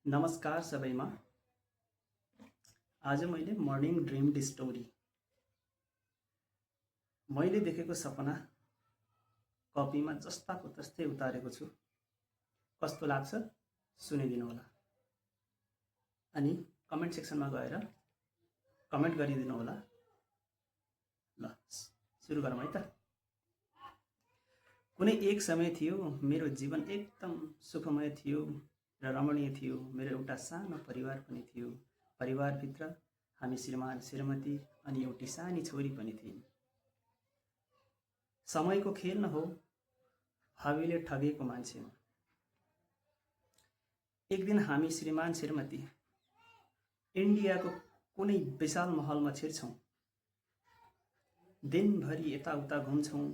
नमस्कार सबैमा। आज मैले मर्निङ ड्रिम स्टोरी मैले देखेको सपना कपीमा जस्ताको तस्तै उतारेको छु। कस्तो लाग्छ सुनिदिनु होला अनि कमेन्ट सेक्सनमा गएर कमेन्ट गरिदिनु होला। ल सुरु गरौँ है त। कुनै एक समय थियो मेरो जीवन एकदम सुखमय थियो र रमणीय थियो। मेरो एउटा सानो परिवार पनि थियो। परिवारभित्र हामी श्रीमान श्रीमती अनि एउटी सानी छोरी पनि थिइन्। समयको खेल न हो, भावीले ठगेको मान्छे हो। एक दिन हामी श्रीमान श्रीमती इन्डियाको कुनै विशाल महलमा छिर्छौँ। दिनभरि यताउता घुम्छौँ।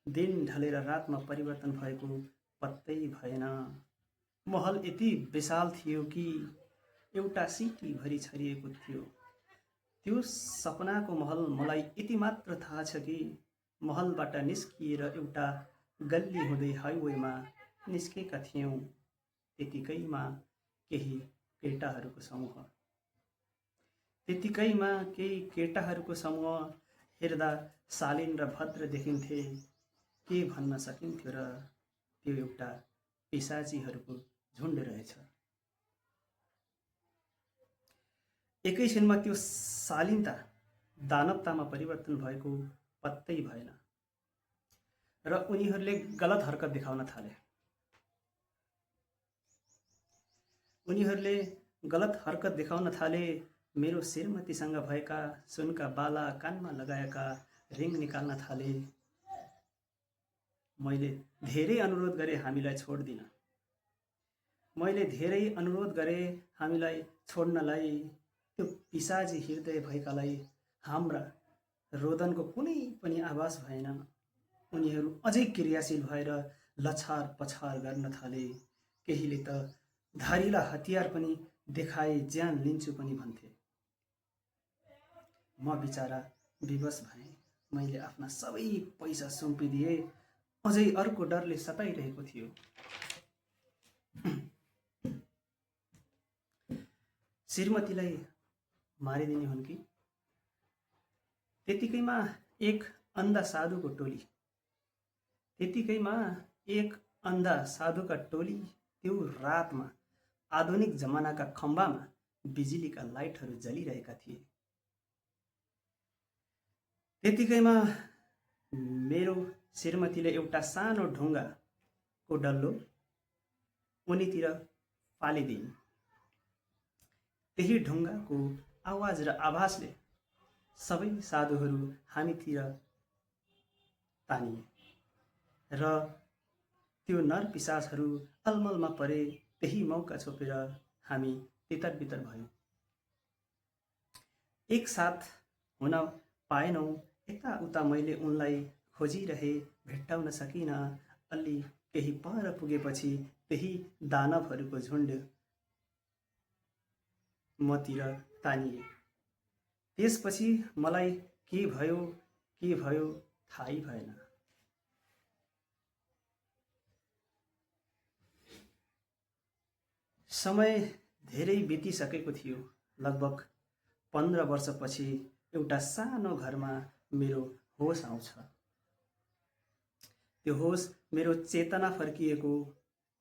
दिन ढलेर रातमा परिवर्तन भएको पत्तै भएन। महल यति विशाल थियो कि एउटा सिटी भरि छरिएको थियो। त्यो सपनाको महल मलाई यति मात्र थाहा छ कि महलबाट निस्किएर एउटा गल्ली हुँदै हाइवेमा निस्केका थियौँ। त्यतिकैमा केही केटाहरूको समूह हेर्दा शालीन र भद्र देखिन्थे। के भन्न सकिन्थ्यो र त्यो एउटा पिशाचीहरूको झुन्ड रहेछ। एकैछिनमा त्यो शालीनता दानवतामा परिवर्तन भएको पत्तै भएन र उनीहरूले गलत हरकत देखाउन थाले। मेरो श्रीमतीसँग भएका सुनका बाला, कानमा लगाएका रिङ निकाल्न थाले। मैले धेरै अनुरोध गरे हामीलाई छोड्नलाई। त्यो पिशाची हृदय भएकालाई हाम्रा रोदनको कुनै पनि आवाज भएन। उनीहरू अझै क्रियाशील भएर लछार पछार गर्न थाले। केहीले त धारिला हतियार पनि देखाए, ज्यान लिन्छु पनि भन्थे। म बिचारा विवश भएँ। मैले आफ्ना सबै पैसा सुम्पिदिए। अझै अर्को डरले सताइरहेको थियो। श्रीमतीलाई मारिदिने हुन् कि? त्यतिकैमा एक अन्धा साधुका टोली त्यो रातमा आधुनिक जमानाका खम्बामा बिजुलीका लाइटहरू जलिरहेका थिए। त्यतिकैमा मेरो श्रीमतीले एउटा सानो ढुङ्गाको डल्लो उनीतिर फालिदिन्। त्यही ढुङ्गाको आवाज र आभासले सबै साधुहरू हामीतिर तानिए र त्यो नरपिशाचहरू अलमलमा परे। त्यही मौका छोपेर हामी तितर बितर भयौँ। एक साथ हुन पाएनौँ। यताउता मैले उनलाई खोजिरहे, भेट्टाउन सकिनँ। अलि केही पर पुगेपछि त्यही दानवहरूको झुन्ड मतिर तानिए। त्यसपछि मलाई के भयो थाहै भएन। समय धेरै बितिसकेको थियो। लगभग 15 वर्षपछि एउटा सानो घरमा मेरो होस आउँछ। त्यो होस मेरो चेतना फर्किएको,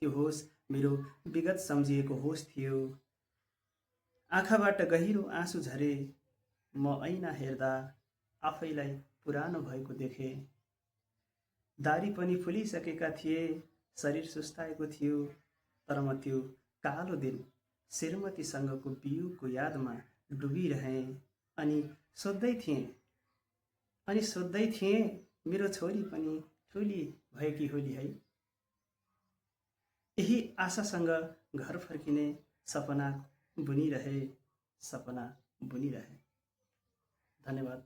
त्यो होस मेरो विगत सम्झिएको होस थियो। आँखाबाट गहिरो आँसु झरे। म ऐना हेर्दा आफैलाई पुरानो भएको देखेँ। दारी पनि फुलिसकेका थिए, शरीर सुस्ताएको थियो। तर म त्यो कालो दिन श्रीमतीसँगको बियोको यादमा डुबिरहेँ अनि सोध्दै थिएँ मेरो छोरी पनि ठुली भएकी होली है। यही आशासँग घर फर्किने सपना बुनिरहे। धन्यवाद।